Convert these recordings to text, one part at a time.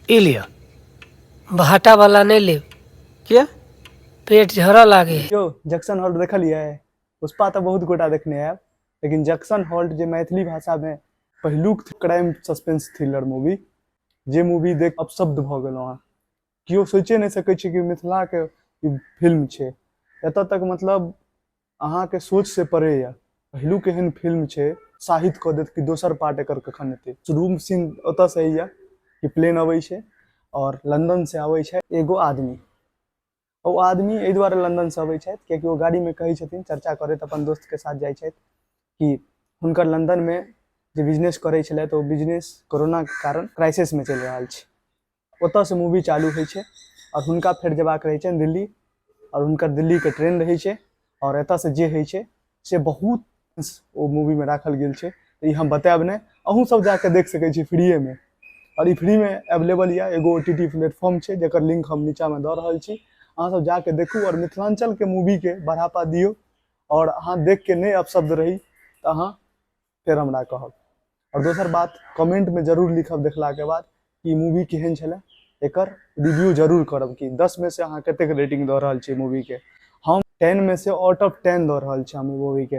ई लिअ। भाटा वाला नहि लेब। किया? पेट झरऽ लागे है। यौ जंक्शन हॉल्ट देखलियै? पुष्पा तऽ बहुत गोटा देखने आयब, लेकिन जंक्शन हॉल्ट जे मैथिली भाषामे पहिलुक क्राइम सस्पेंस थ्रिलर मूवी, जे मूवी देख अपशब्द भऽ गेलहुँ अहाँ। केओ सोचिए नहि सकै छै कि मिथिलाके ई फिल्म छै। एतऽ तक मतलब अहाँके सोचसँ परे यऽ। पहिलुक एहन फिल्म छै, साहित कऽ देत कि दोसर पार्ट एकर कखन एतै। शुरू सीन ओतऽसँ होइए कि प्लेन अबै छै आओर लन्दनसँ अबै छै एगो आदमी। ओ आदमी एहि दुआरे लन्दनसँ अबै छथि कियाकि ओ गाड़ीमे कहै छथिन, चर्चा करैत अपन दोस्तके साथ जाइ छथि कि हुनकर लन्दनमे जे बिजनेस करै छलथि ओ बिजनेस कोरोनाके कारण क्राइसिसमे चलि रहल छै। ओतऽसँ मूवी चालू होइ छै आओर हुनका फेर जेबाक रहै छनि दिल्ली, आओर हुनकर दिल्लीके ट्रेन रहै छै, आओर एतऽसँ जे होइ छै से बहुत ओ मूवीमे राखल गेल छै। ई हम बतायब नहि, अहूँ सब जाके देख सकै छी फ्रीएमे, आओर ई फ्रीमे एवेलेबल यऽ। एगो OTT platform छै जकर लिंक हम नीचाँमे दऽ रहल छी, अहाँ सब जाके देखू आओर मिथिलाञ्चलके मूवीके बढ़ावा दियौ। आओर अहाँ देखके नहि अपशब्द रही तऽ अहाँ फेर हमरा कहब। आओर दोसर बात, कमेंटमे जरूर लिखब देखलाके बाद कि मूवी केहन छलै, एकर रिव्यू जरूर करब कि 10 में से अहाँ कतेक रेटिंग दऽ रहल छियै मूवीके। हम 10 में से आउट ऑफ 10 दऽ रहल छी हम ई मूवीके।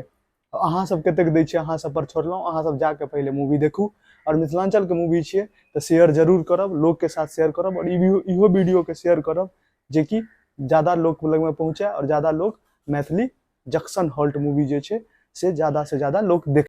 अहाँ सब कतेक दै छियै अहाँ सब पर छोड़लहुँ। अहाँ सब जाके पहिले मूवी देखू, आओर मिथिलाञ्चलके मूवी छियै तऽ शेयर जरूर करब, लोकके साथ शेयर करब, आओर इहो वीडियोके शेयर करब जेकि ज्यादा लोक लगमे पहुँचै आओर ज्यादा लोक मैथिली जंक्शन हॉल्ट मूवी जे छै से ज्यादासँ ज्यादा लोक देख।